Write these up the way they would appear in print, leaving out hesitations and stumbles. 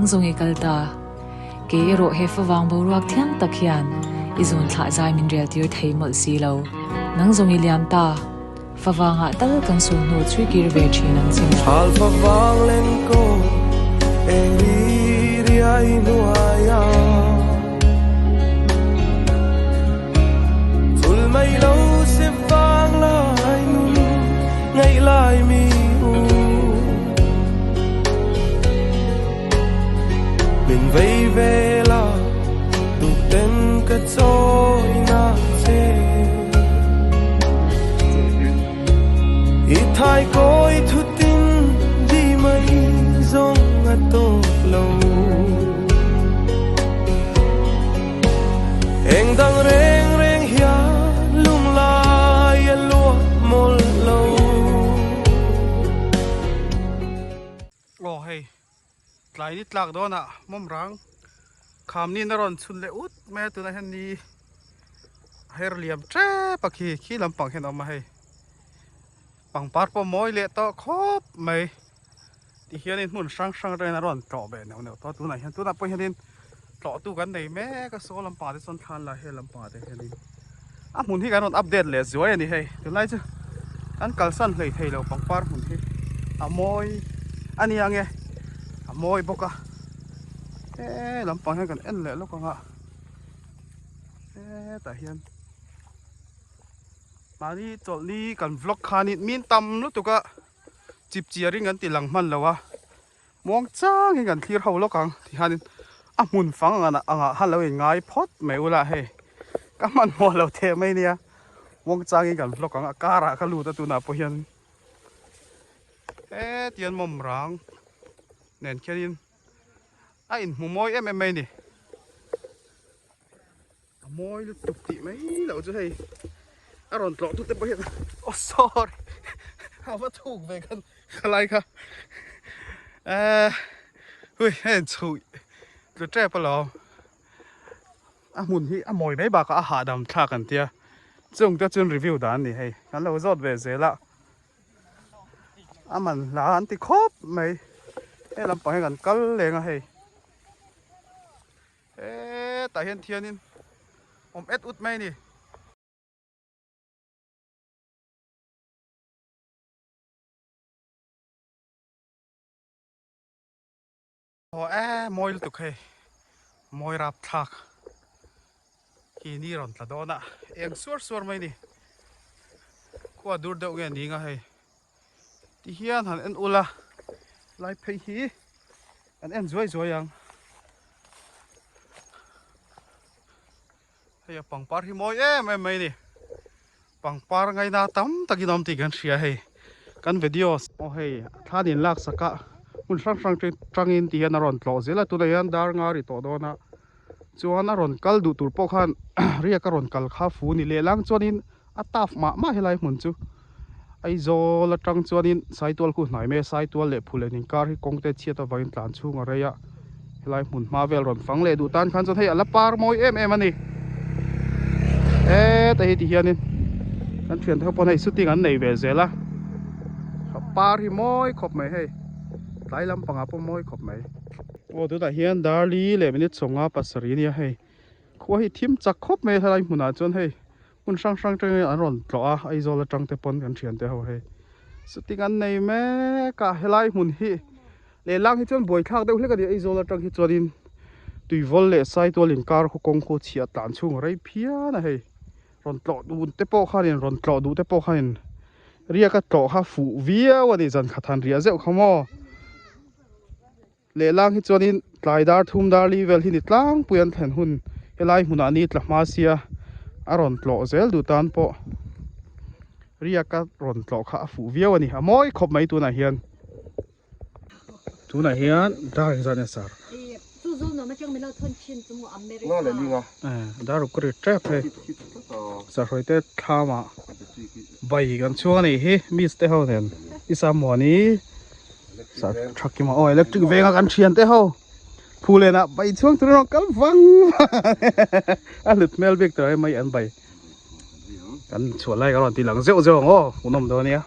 Nang zawng i kal ta. Kei erawh he favang boruak thiang tak hian i zawn thlah zai min rel tir thei mawlh si lo. Nang zawng i liam ta. Favang ah tal kan sul hnu chhui kir ve thin ang che maw. Hal favang len ko eng ri riai hnuai ah Chul mai lo se vang lai nun ngaih lai mi u Min vei ve la duh ten ka chawi na che. I thai kawi thutin di mai zawng a tawk lo. Eng dang reng reng hian lunglai a luah mawlh lo. Aw hei tlai ni tlak dawnah mawmrang kham ni na rawn chhun leh ut mai a tunah hian ni a her liam tep a khi khi lampang hian a awm a hei pangpar pawh mawi leh tawh khawp mai ti hianin hmun hrang hrang atangin a rawn tlawh ve neuh neuh tawh a tunah hian tunah pawh hianin tlawh tu kan nei mek a saw lampang ah te chuan thlan la he lampang ah te hianin a hmun hi kan rawn update leh zuai a ni hei tunlai chu kan kalsan hlei thei lo pangpar hmun hi a mawi a ni ang e a mawi bawk a he lampang hian kan en leh lawk ang a hetah hian mahni chawlhni kan vlog khanin min tam lutuk a chip chiarin kan ti lang hman lo a. Muang changin kan thlir ho lawk ang ti hianin a hmun fang ang angah khan lo in ngai phawt mai ula hei ka hmanhmawh lo theh mai nia muang changin kan vlog ang a car ah ka lut a tunah pawh hian hetian mawm rang nen khianin a inhmu mawi em em mai a ni a mawi lutuk tih mai loh chu hei a rawn tlawh tute pawh hian oh sorry a va thuk ve khan khalai kha eh hui hei chhu tlu tep alawm a hmun hi a mawi mai bakah a hahdam thlak an tia chung te chuan review dan a ni hei kan lo zawt ve zel a a man hla an ti khawp mai he lampang hi kan kal leng a hei. Hetah hian thianin awm et ut mai a ni. Aw e mawi lutuk hei mawi rap thlak khi ni rawn tla dawn a eng suar suar mai a ni. Khua dur deuh nge ni nga hei ti hian han en ula lai phei hi an en zuai zuai ang hei a pangpar hi mawi em em mai a ni pangpar ngaina tam takin a awm tih kan hria hei kan video aw hei thlan in lak sak a hmun hrang hrang tangin ti hian a rawn tlawh zel a tunah hian dar nga ri tawh dawn a chuan a rawn kal duh tur pawh khan riak a rawn kal kha fu ni lehlang chuanin A tough mah mah helai hmun chu Aizawl atang chuanin Saitual khu hnai mai a, Saitual leh Phulen inkar hi kawng te chhiat avangin tlan chhung a rei a, helai hmun hma vel rawn fang leh duh tan khan chuan hei a la par mawi em em a ni. Heta hi ti hianin kan thiante ho pawn hei shooting an nei ve zel a, par hi mawi khawp mai hei tlai lampangah pawh mawi khawp mai. Aw tunah hian Darli leh minute sawmnga pasarih a nia hei khua hi thim chak khawp mai a helai hmunah chuan hei Hmun hrang hrang tangin an rawn tlawh a, Aizawl atang te pawn kan thiante ho hei shooting an nei mek a, helai hmun hi lehlang hi chuan buaithlak deuh hlek a ni, Aizawl atang hi chuanin Tuivawl leh Saitual inkar khu kawng khu chhiah tlan chhung a rei phian a hei, rawn tlawh duh te pawh khanin rawn tlawh duh te pawh khanin riak a tlawh kha fuh viau a ni zan khat han riah zeuh kha maw. Lehlang hi chuanin tlai dar thum dar li vel hi ni tlangpui an thlen hun helai hmunah ni tla hma sia a rawn tlawh zel duh tan pawh riaka rawn tlawh kha a fuh viau a ni a mawi khawp mai tunah hian tunah hian dar engzat nge sir dar ruk ka ri tep hei sahrawi te thlamah bai kan chhuang a nih hi miss te ho nen isa muani Thakima aw electric venga kan thian te ho phulen ah bai chhuang tur erawh kal vang a hlut hmel bik tur mai an bai kan chhuah lai ka rawn ti lang zeuh zeuh ang aw hmuhnawm dawn ania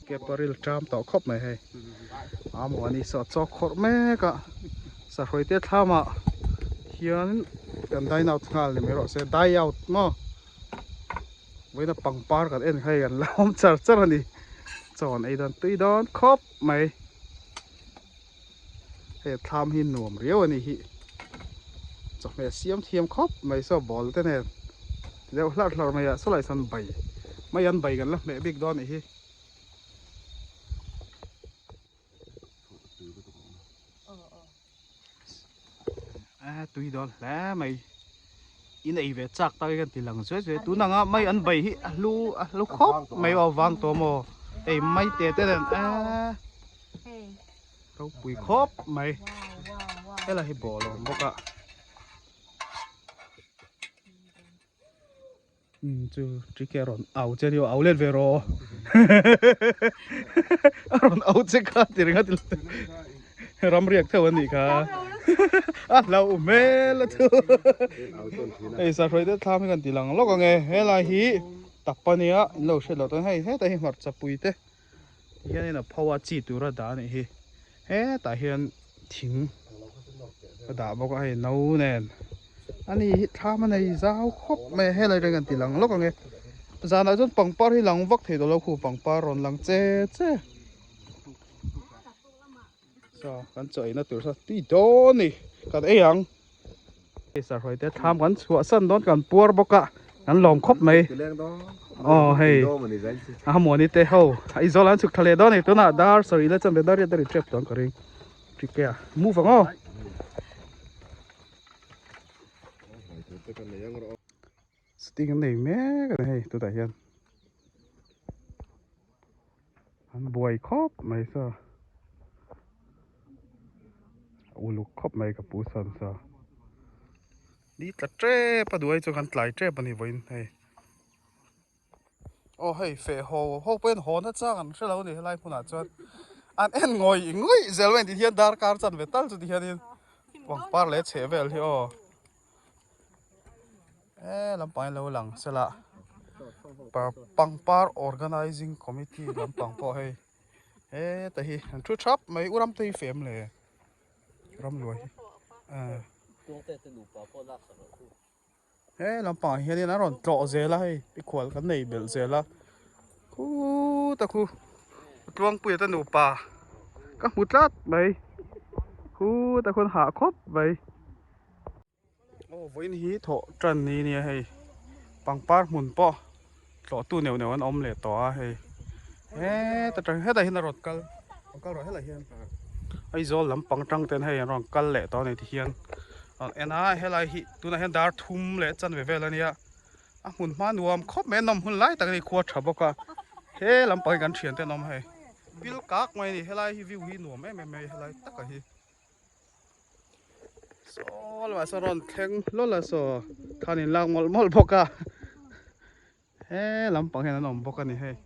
keparil tram tawh khawp mai hei a muani saw chawk khawrh mek a. Sahruai te thlamah hian kan dine out nghal ni mai rawh se die out maw vawiina pangpar kan en kha hei an la awm char char a ni chaw an ei dawn tui dawn khawp mai hei thlam hi nuam riau a ni hi chawhmeh siam thiam khawp mai saw ball te nen ti deuh hlarh hlarh mai a saw lai sawn bai mai an bai kan la hmeh bik dawn a nih hi. A tui dawn hle mai in ei ve chak tak hian ti lang zuai zuai tun anga mai an bai hi a hlu a hlu khawp mai aw vang tawh maw hei mai te te nen a ropui khawp mai helai hi bawh a awm bawk a. Umm chu Trike a rawn au che nia au let ve rawh a rawn au che kha ti ringawt ila ram riak theuh a nih kha a hlauh hmel a chu hei sahruai te thlam hi kan ti lang lawk ang e helai hi tap a nia in lo hriat loh chuan hei hetah hi hmarcha pui te tihianin a pho a chi tur a dah a nih hi hetah hian thing a dah bawk a hei no nen ani hi thlam a nei zau khawp mai a helai reng an ti lang lawk ang e zanah chuan pangpar hi lang vak thei tawh lo khu pangpar rawn lang che che saw kan chaw eina tur saw tui dawn a ni kan ei ang. Hei sarhawih te thlam kan chhuah san dawn kan puar bawk a kan lawm khawp mai aw hei a muani te ho Aizawl an chhuk thla leh dawn a ni tunah dar sarih la chuan dar riat a ri tep tawh ang ka ring ṭike a move ang aw. Sitting an nei mek a ni hei tunah hian an buai khawp mai saw a uluk khawp mai ka pu chuan saw ni tla tep a duai chuan kan tlai tep a ni vawiin hei aw hei feh haw ho pawh hian haw na chang an hre lo a ni helai hmunah chuan an en ngawih ngawih zel mai tihian darkar chanve tal chu tihianin pangpar leh chheh vel hi aw. E lampang hi lo lang sela pangpar organizing committee lampang pawh hei heta hi an thu thap mai u ram te hi fem le ram luai hi he lampang ah hianin an rawn tlawh zel a hei pikhual kan nei belh zel a khuta khu tluangpuia te nupa ka hmu tlat mai khuta khuan hah khawp mai. Aw vawiin hi thawh tan ni nia hei pangpar hmun pawh tlawh tu neuh neuh an awm leh tawh a hei heta tang hetah hian a rawn kal rawn kal rawh helai hian Aizawl lampang tang ten hei an rawn kal leh tawh a ni tihian rawn en a helai hi tunah hian dar thum leh chanve vel a nia a hmun hma nuam khawp mai a nawm hun lai tak a ni khua tha bawk a he lampang hi kan thian te an awm hei pil kak mai a ni helai hi view hi nuam em em mai helai taka hi. Saw lamah sawn rawn thleng hlawl a saw khan in lak mawlh mawlh bawk a he lampang hian an awm bawk a ni hei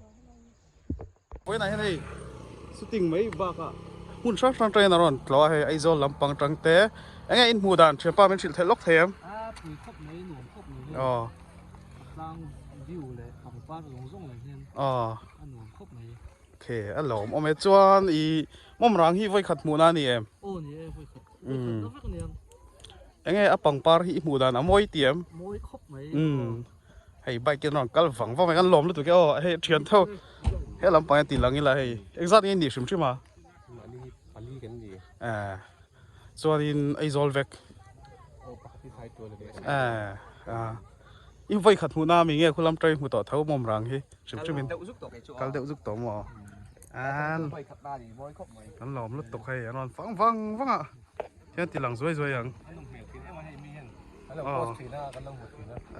vawiinah hian hei shooting mai bakah hmun hrang hrang atangin a rawn tlawh a hei Aizawl lampang atang te eng nge in hmuh dan thianpa min hrilh theih lawk thei em a pui khawp mai nuam khawp mai hei aw tlang view leh pangpar zawng zawng lai hian aw a nuam khawp mai. Ok a lawm awm e chuan i mawmrang hi vawikhat hmuh na a ni em? Aw ni e vawikhat vawikhat na vek a nia. Enge a pangpar hi i hmuh dan a mawi ti em? Mawi khawp mai. Umm hei bike in rawn kal vang vang mai kan lawm lutuk e aw hei thian tho he lampang hian ti lang ila hei engzat nge ni hrim hrim a? Mahni hi pali kan ni. Eh chuanin Aizawl vek. Aw pakhat hi sai tual a ni. Eh ah. I vawi khat hmuh na mi nge khulam tray hmu tawh tho mawm rang hi hrim hrim in kal deuh zuk tawh maw an an lawm lutuk hei an rawn fang vang vang a hian ti lang zuai zuai ang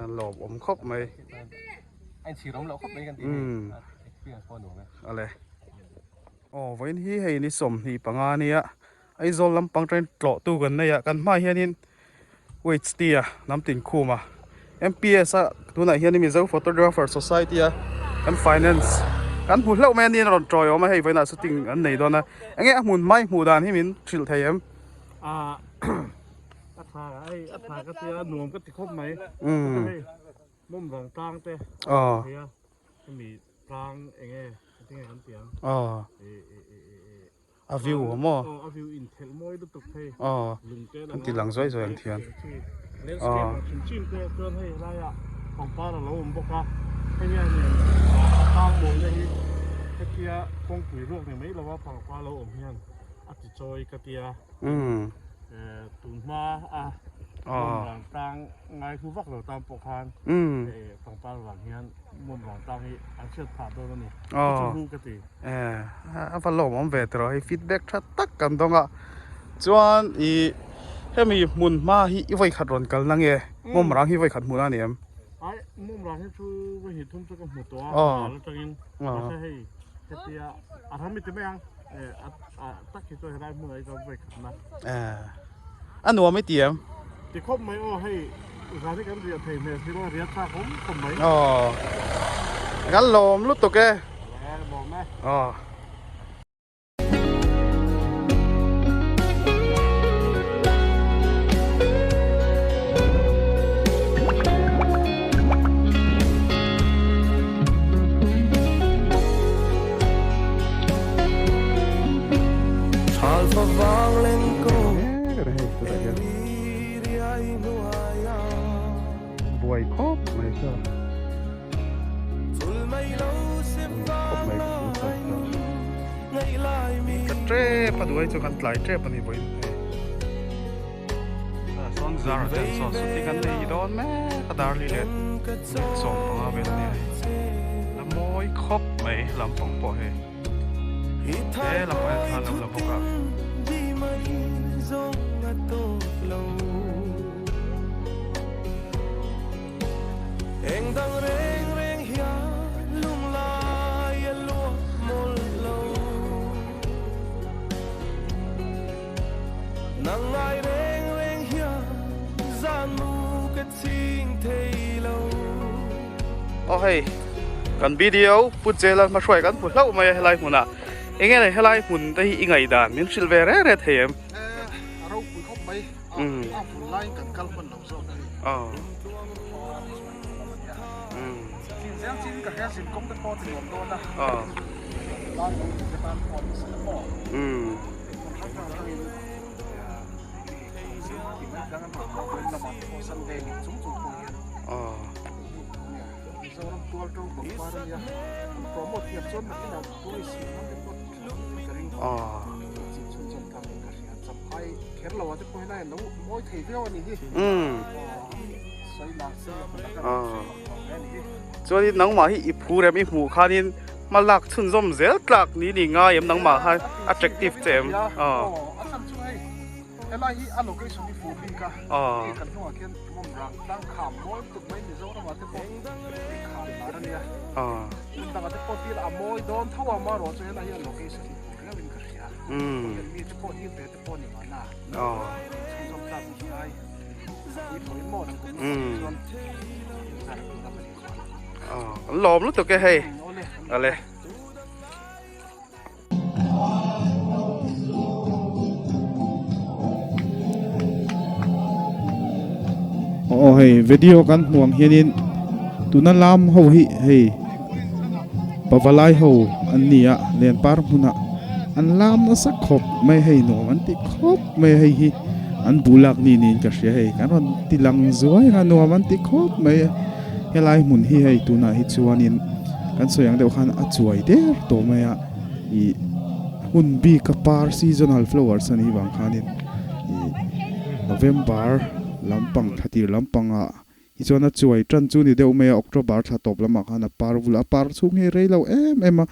an lawm awm khawp mai ale aw vawiin hi hei ni 25 ania Aizawl lampang train tlawh tu kan nei a kan hmaah hianin UHT a hnam tin khum a MPS a tunah hian Mizo Photographer Society a kan finance kan hmu hlauh mai a ni a rawn tawi awm a hei vawiinah shooting an nei dawn a enge a hmun hmai hmuh dan hi min hrilh thei em? A tha hei a tha ka tia nuam ka ti khawp mai hei mawm vang tlang te hei a hemi tlang enge tinge kan ti ang. A view a maw? Aw a view in thelh mawi lutuk hei. Aw Lungte kan ti lang zuai zuai ang thian. Landscape ang chim chim te chuan hei helaiah pangpar a lo awm bawk a, hei hianin a tlang mawina hi hetia kawngpui ruak ni mai lova pangpar lo awm hian a ti chawi ka tia. Tun hma a mawm rang tlang ngai hlu vak lo tan pawh khan pangpar vang hian mawm rang tlang hi an hriat phah dawn a ni. Ka chu hlu ka ti. A va lawmawm ve tawh hei feedback tha tak kan dawng a chuan ih hemi hmun hma hi i vawi khat rawn kal na nge mawm rang hi vawi khat hmuh na a ni em? Ai mawm rang hi chu vawi hnih thum chu ka hmu tawh a ral atangin mahse hei hetia a ram i ti mai ang tak hi chu helai hmunah hi chuan vawi khat na. A nuam i ti em? Ti khawp mai aw hei zan hi kan riah thei hmel si lo a riah chak awm khawp mai. Aw kan lawm lutuk e. Kan lawm e. Aw. Buai khawp mai chu khawp mai ka tep a duai chu kan tlai tep a ni vawiin hei zar ten saw suti kan nei dawn mek a darli leh 15 vel a ni hei la mawi khawp mai lampang pawh hei. He lam pawh hian thla lo la bawk a. Aw hei kan video Pu Jela hmahruai kan hmu hlauh mai a helai hmunah eng nge helai hmun te hi i ngaihdan min hrilh ve reng reng thei em? A ropui khawp mai a hun laiin kan kal hman lo zawk a ni. Chin zel chin ka hria zin kawng te pawh ti nuam dawn a lai lo duh te tan pawh a ni sa maw. Chuanin nangmah hi i phur em i hmuh khanin hma lak chhunzawm zel tlak ni ni ngai em nangmah khan attractive che em? Helai hi a location hi fuh bik a, hei kan hnungah khian mawm rang tlang kham mawi lutuk mai Mizoramah te pawh hei kham lar a nia. Hmun dangah te pawh til a mawi dawn tho a amaherawh chu helai hi a location hi fuh riau in ka hria. Hian mi te pawh hip ve te pawh ni mahna chhunzawm tlak ni ngai pui thawiin maw nang kum chuan zar dam a ni chuan. An lawm lutuk e hei. Awle. Aw hei video kan hmuh ang hianin tuna lam ho hi hei pavalai ho an ni a lenpar hmunah an lam nasa khawp mai hei nuam an ti khawp mai hei hi an bu lak ni niin ka hria hei kan rawn ti lang zuai ang a nuam an ti khawp mai helai hmun hi hei tunah hi chuanin kan sawi ang deuh khan a chuai der tawh mai a ih hun bik a par seasonal flowers a nih vang khanin ih November lampang thla tir lampangah hi chuan a chuai tan chu ni deuh mai a October thla tawp lamah khan a par vul a a par chhung hi rei lo em em a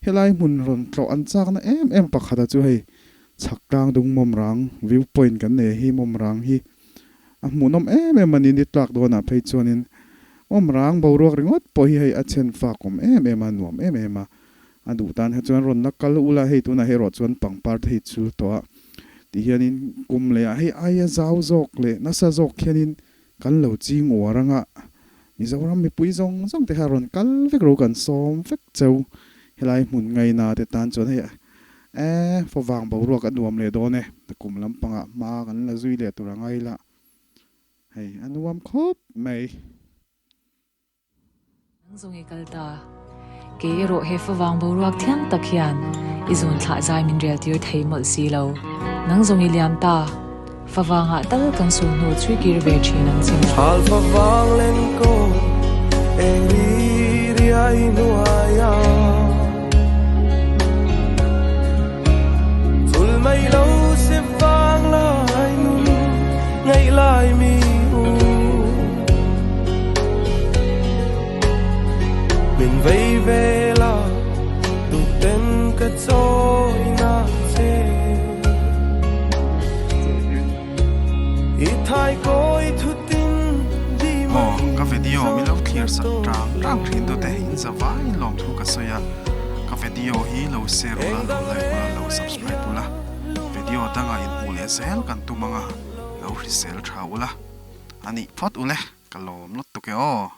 helai hmun rawn tlawh an chakna em em pakhat a chu hei chhak tlang dung mawm rang view point kan nei hi mawm rang hi A hmuhnawm em em a ni, ni tlak dawnah phei chuanin awm rang boruak ringawt pawh hi hei a chhen fak awm em em a, nuam em em a. A duh tan kha chuan rawn la kal ula, hei tunah erawh chuan pangpar te hi chul tawh a ti hianin kum lehah hei aia zau zawk leh nasa zawk hianin kan lo ching uar anga Mizoram mipui zawng zawng te kha rawn kal vek ro kan sawm vek cheu helai hmun ngaina te tan chuan hei E, favang boruak a nuam leh dawn e, kum lampangah hma kan la zui leh tur a ngai la, hei a nuam khawp mai. Nang zawng i kal ta. Kei erawh he favang boruak thiang tak hian I zun thlah zai min rel tir thei mawlh si lo. Nang zawng i liam ta. Favang ah tal kan sul hnu chhui kir ve thin ang che maw. Hal favang len ko eng ri riai hnuaia Chul mai lo se vang lai nun ngaih lai mi u Min vei ve la duh ten ka chawi na che. Aw ka video mi lo thlir sak tang tang thin tu te in za vaiin lawmthu ka sawi a, ka video hi lo share ula lo like ula lo subscribe ula video danga inhmuh leh zel kan tum anga lo hrisel tha ula anih phawt ule ka lawm lutuk e aw.